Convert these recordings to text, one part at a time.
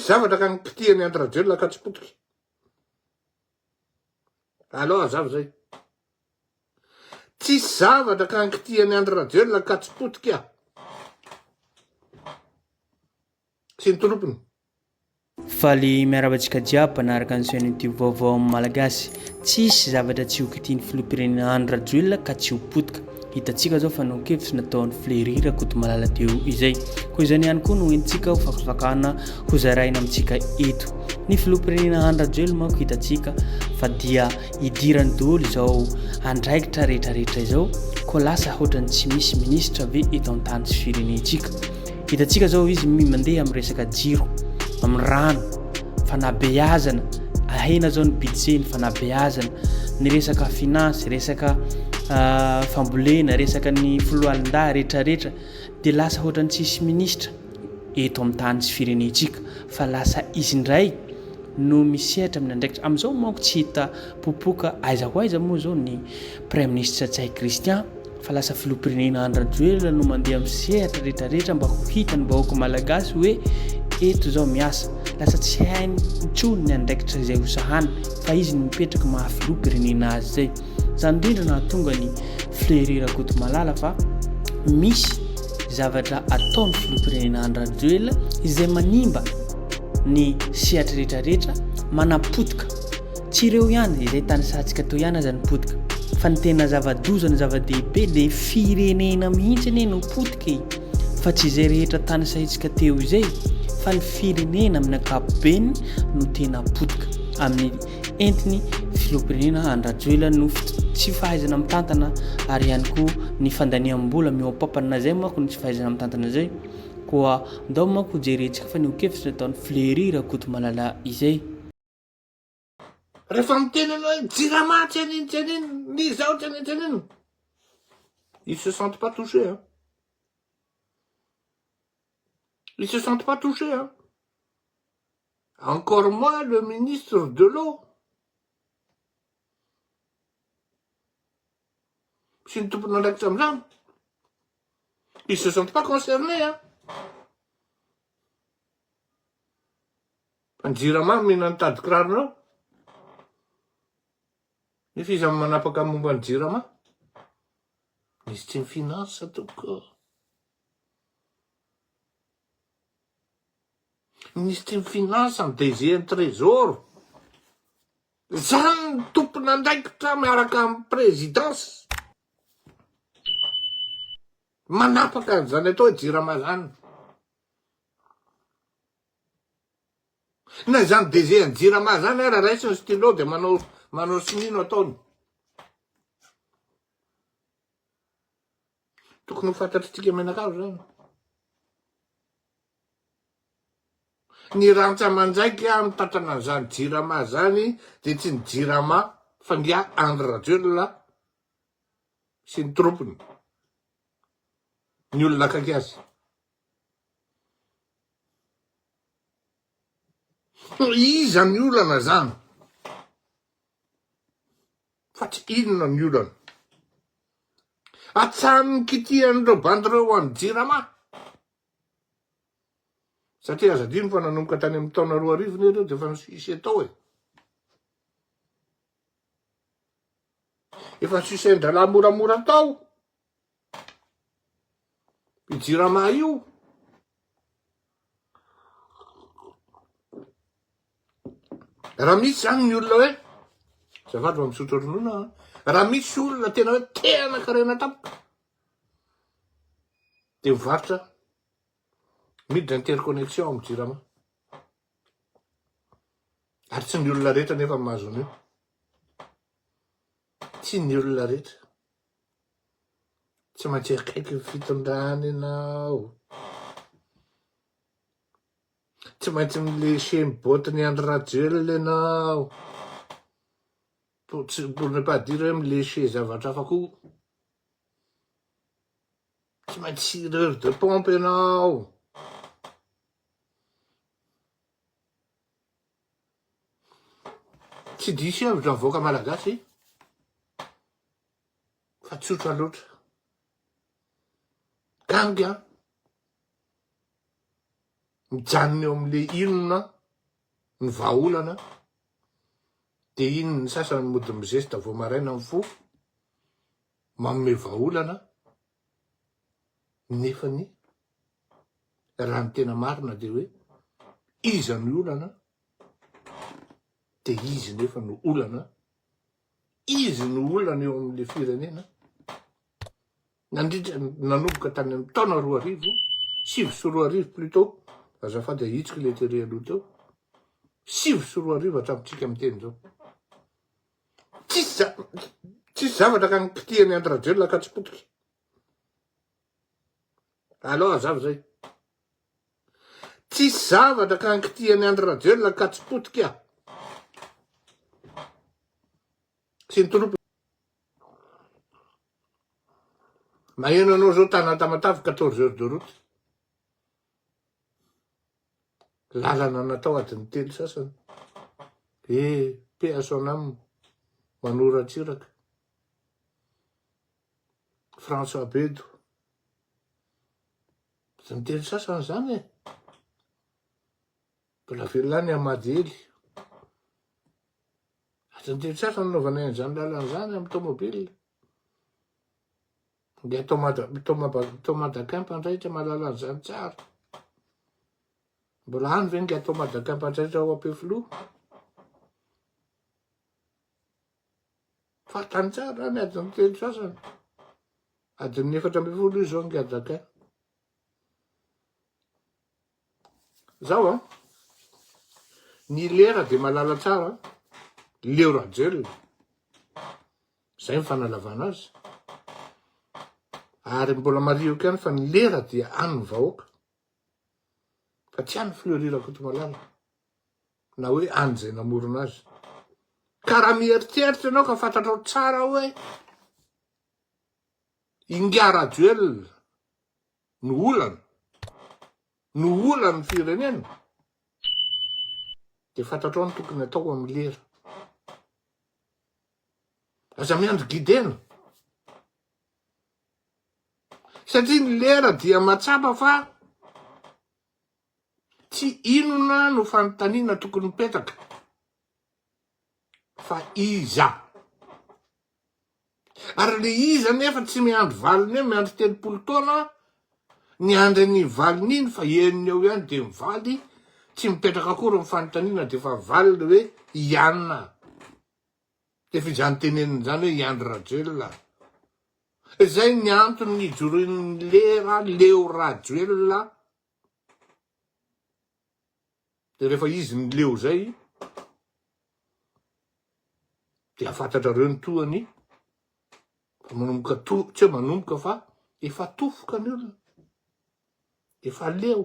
Tsisy zavatra ka nikitihan'i Andry Rajoelina ka tsy potika. Aleo hazava zay. Tsisy zavatra ka ankitihan'i Andry Rajoelina ka tsy potika. Sy ny tolopony. Faly miarahaba antsika jiaby mpanaraka ny chaîne youtube vaovao amin'ny Malagasy. Tsisy zavatra tsy ho kitihin'ny filoham-pirenena Andry Rajoelina ka tsy ho potika. Hitantsika zao fanehoan-kevitra nataon'i Fleury Rakotomalala teo izay. Koa izany ihany koa no entintsika ho fakafakana ho zaraina amintsika eto. Ny filoham-pirenena Andry Rajoelina manko hitantsika fa dia idirany daholo izao andraikitra rehetrarehetra izao, koa lasa hoatran'ny tsy misy minisitra ve eto an-tany sy firenentsika. Hitantsika zao izy mandeha amin'ny resaka jiro, amin'ny rano, fanabeazana, ahena zao ny budget ny fanabeazana, ny resaka finance, resaka fambolena, resaka ny foloalindahy retraretra dia lasa hoatran'ny tsisy minisitra eto amin'ny tany sy firenentsika fa lasa izy indray no misehatra amin'ny andraikitra. Amin'izao manko tsy hita popoka aiza ho aiza moa izao ny Praiminisitra Ntsay Christian fa lasa filoham-pirenena Andry Rajoelina no mandeha amin'ny sehatra rehetrarehetra mba ho hitan'ny vahoaka malagasy hoe eto izao miasa. Lasa tsy hainy intsony ny andraikitra izay ho sahaniny fa izy no mipetraka maha filoham-pirenena azy izay. Izany indrindra nahatonga ny Fleury Rakotomalala fa misy zavatra ataon'ny filoham-pirenena Andry Rajoelina izay manimba ny sehatra rehetrarehetra manapotika Tsy ireo ihany, izay tanisantsika teo ihany aza no potika. Fa ny tena zava-doza, ny zava-dehibe dia firenena mihitsy anie no potika e! Fa tsy izay rehetra tanisaintsika teo izay, fa ny firenena amin'ny ankapobeny no tena potika. Amin'ny entiny filoham-pirenena Andry Rajoelina no tsy fahaizana mitantana ary ihany koa ny fandaniam-bola mihoa-pampana izay manko ny tsy fahaizana mitantana izay. Koa ndao manko hojerentsika fa ny ho kevitra nataon'i Fleury Rakotomalala izay. Rehefa miteny ianao hoe jirama tsy an'ino tsy an'ino, ny izao tsy an'ino tsy an'ino, ils se sentent pas touchés hein. Ils se sentent pas touchés hein. Encore moins le ministre de l'eau. Sy ny tompon'andraikitra amin'izany. Ils se sentent pas concernés hein. Ny jirama omena ny tady kiraronao. Nefa iza no manapaka momba ny jirama? Minisitry ny finance tompoko. Minisitry ny finance, ny DG ny trésor. Zany ny tompon'andraikitra miaraka amin'ny présidence. Manapaka an'izany atao hoe jirama zany. Na izany DG an'i Jirama zany ara raisiny stylo de manao manao sonia no ataony. Tokony ho fantatritsika mianakavy zany. Ny rantsa-manjaika mitantana an'izany Jirama zany de tsy ny Jirama fa ngia Andry Rajoelina sy ny troupeny. Ny olona akaiky azy. Iza ny olana zany? Fa tsy inona ny olana. Atsahan'ny kitihan'ireo bandy ireo any Jirama. Satria aza adino fa nanomboka tany amin'ny taona 2000 ne ireo dia efa nisy tao e. Efa nisusain-drahalahy moramora tao. Io jirama io. Raha misy zany ny olona hoe, azafady mba misotro ronono aho, raha misy olona tena hoe te hanan-karena tampoka, dia mivarotra miditra interconnexion amin'ny jirama. Ary tsy ny olona rehetra nefa mahazo an'io. Tsy ny olona rehetra. Tsy maintsy akaiky ny fitondrana ianao. Tsy maintsy mi-lécher ny botte-n'i Andry Rajoelina ianao. Pour, pour ne pas dire hoe mi-lécher zavatra hafa koa. Tsy maintsy tireur de pompe ianao. Tsy diso hevitra ny vahoaka malagasy fa tsotra loatra. Ganga an! Mijanona eo amin'le inona ny vahaolana de iny ny sasany mody mizesta vao maraina mifoha manome vahaolana nefany raha ny tena marina de hoe iza ny olana de izy nefa no olana, izy no olana eo amin'le firenena nandritra nanomboka tany amin'ny taona 2000, 2009 plutot, azafady ahitsiko le tery aloha teo, 2009 hatramintsika miteny zao. Tsisy tsisy zavatra ka nikitihan'i Andry Rajoelina ka tsy potika. Alao hazava zay. Tsisy zavatra ka ankitihan'i Andry Rajoelina ka tsy potika. Sy ny tolopy. Maheno anao zao tana Tamatave 14 heures de route. Lalana natao adiny telo sasany. Eh, paix à son âme. Manoa Ratsiraka. François Bedo. Tsy miteny sasany zany e. Mbola velona any Amadely. Tsy miteny sasany nanaovanay an'izany lalana izany amin'ny tomobile. Ndeha atao Mada, atao Madacamp Andrahitra mahalala an'izany tsara. Mbola any ve nge atao Madacamp Andrahitra ao Ampefiloha? Fantany tsara any adin'ny telo sasany. Adin'ny 14 io zao nge Daquin. Zao an, ny lera dia malala tsara, Leo Rajoelina, zay ny fanalavana azy. Ary mbola marihiko ihany fa ny lera dia an'ny vahoaka, fa tsy an'ny Fleury Rakotomalala. na hoe any izay namorona azy. Ka raha mieritreritra ianao ka fantatrao tsara hoe Ingahy Rajoelina no olana, no olan'ny firenena, dia fantatrao ny tokony atao amin'ny lera. Aza miandry guidena. Satria ny lera dia matsapa fa Tsy inona no fanontaniana tokony mipetraka fa iza? Ary le iza nefa tsy miandry valiny eo, miandry 30 taona niandry ny valiny iny fa enina eo ihany de mivaly, tsy mipetraka akory ny fanontaniana de efa valiny hoe i Anna. Efa izany teneniny izany hoe i Andry Rajoelina. Izay ny antony nijoroan'ny lera Leo Rajoelina De rehefa izy ny leo zay dia fantatrareo ny tohany fa manomboka to tsy hoe manomboka fa efa tofoka ny olona, efa leo.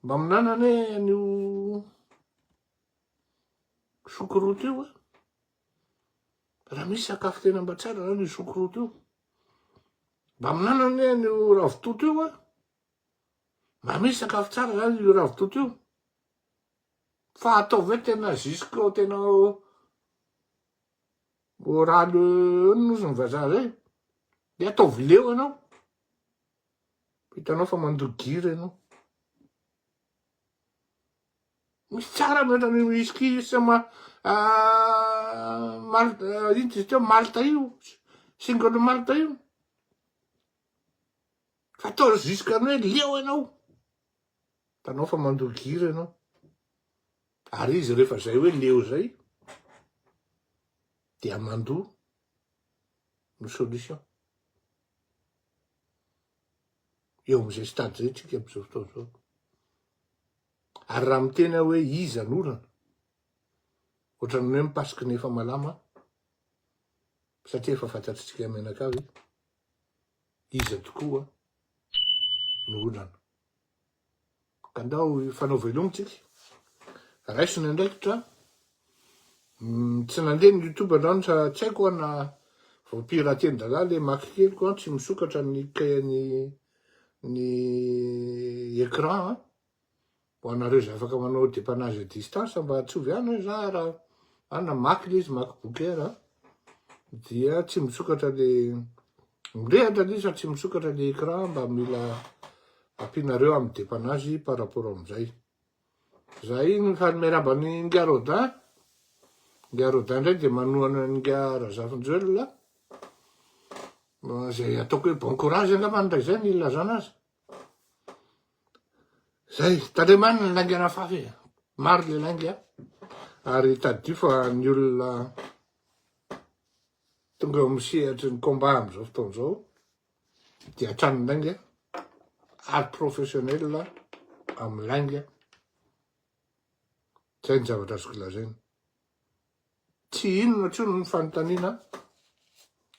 Mba minana anie an'io choucroute io a. Raha misy sakafo tena mba tsara zany io choucroute io. Mba minana anie an'io ravitoto io a. Mba misy sakafo tsara zany io ravitoto io. Fa ataovy hoe tena jusqu'au tena oral inona ozy ny vazaha zay. De ataovy leo ianao. Hitanao fa mandoa gira ianao. Misy tsara mihoatra ny whisky sy ma malt ino izy teo malta io single malta io. Fa atao jusqu'à ny hoe leo ianao. Hitanao fa mandoa gira ianao. Ary izy rehefa zay hoe leo zay dia mandoa no solution. Eo am'izay stade zay tsika am'izao fotoana izao. Ary raha miteny aho hoe iza no olana, ohatran'ny hoe mipasoky ny efa malama aho, satria efa fantatritsika mianakavy iza tokoa no olana. Ka ndao hifanao veloma tsika, raiso ny andraikitra, tsy nandeha ny youtube androany fa tsy haiko na vao pirater-dralahy le mac keliko an, tsy misokatra ny ny ny écran an. Ho anareo izay afaka manao dépannage à distance mba atsovy any hoe za raha any na Mac le izy MacBook Air a, dia tsy misokatra le. Mirehatra anie sady tsy misokatra le écran mba mila ampianareo amin'ny dépannage par rapport amin'izay. Zay ny faly miarahaba an'i Ingahy Rodin. Ingahy Rodin indray dia manohana an'Ingahy Razafinjoelina. Izay ataoko hoe bon courage angamba ny raha izay ny ilazana azy. Zay, tandremany ny lainga nafafy e. Maro le lainga. Ary tadidio fa ny olona tonga eo amin'ny sehatry ny combat amin'izao fotoana izao dia hatrany lainga ary professionnel amin'ny lainga. Zay ny zavatra azoko lazaina. Tsy inona intsony ny fanontaniana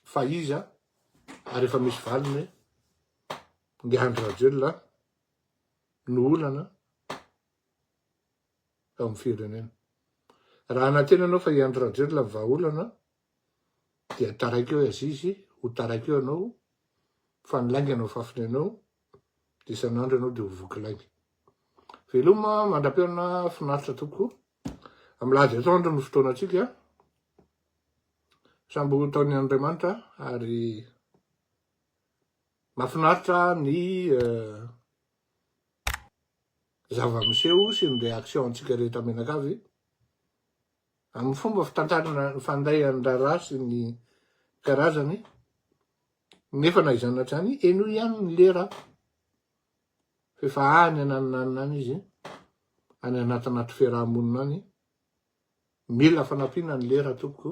fa iza ary efa misy valiny hoe Ny Andry Rajoelina no olana ao amin'ny firenena. Raha hanantena ianao fa i Andry Rajoelina no vahaolana dia taraiky eo Azizy, ho taraiky eo ianao fa ny lainga no afafiny anao dia isan'andro ianao dia ho voky lainga. Veloma mandra-pihaona finaritra tompoko. Amin'ny lahady atoandro no fotoanantsika. Samby ho taon'ny Andriamanitra ary Mahafinaritra ny zava-miseho sy ny réaction antsika rehetra mianakavy amin'ny fomba fitantanana ny fandehan'ny raharaha sy ny karazany nefa na izany na tsy izany henoy ihany ny lera f'efa any ananonanona any izy any anatinaty fiaraha-monina any mila fanampiana ny lera tompoko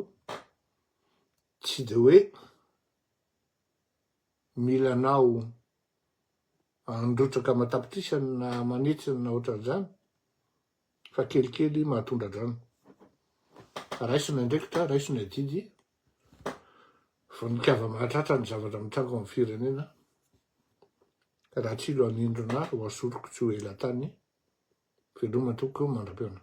tsy de hoe Mila anao handrotsaka aman-tapitrisany na aman'hetsiny na ohatran'izany fa kelikely mahatondra-drano. Raiso ny andraikitra, raiso ny adidy, vonon-kava-mahatratra ny zavatra mitranga ao amin'ny firenena, raha tsilo hanindrona ho asoriko tsy ho ela tany, veloma tompoko mandra-pihaona.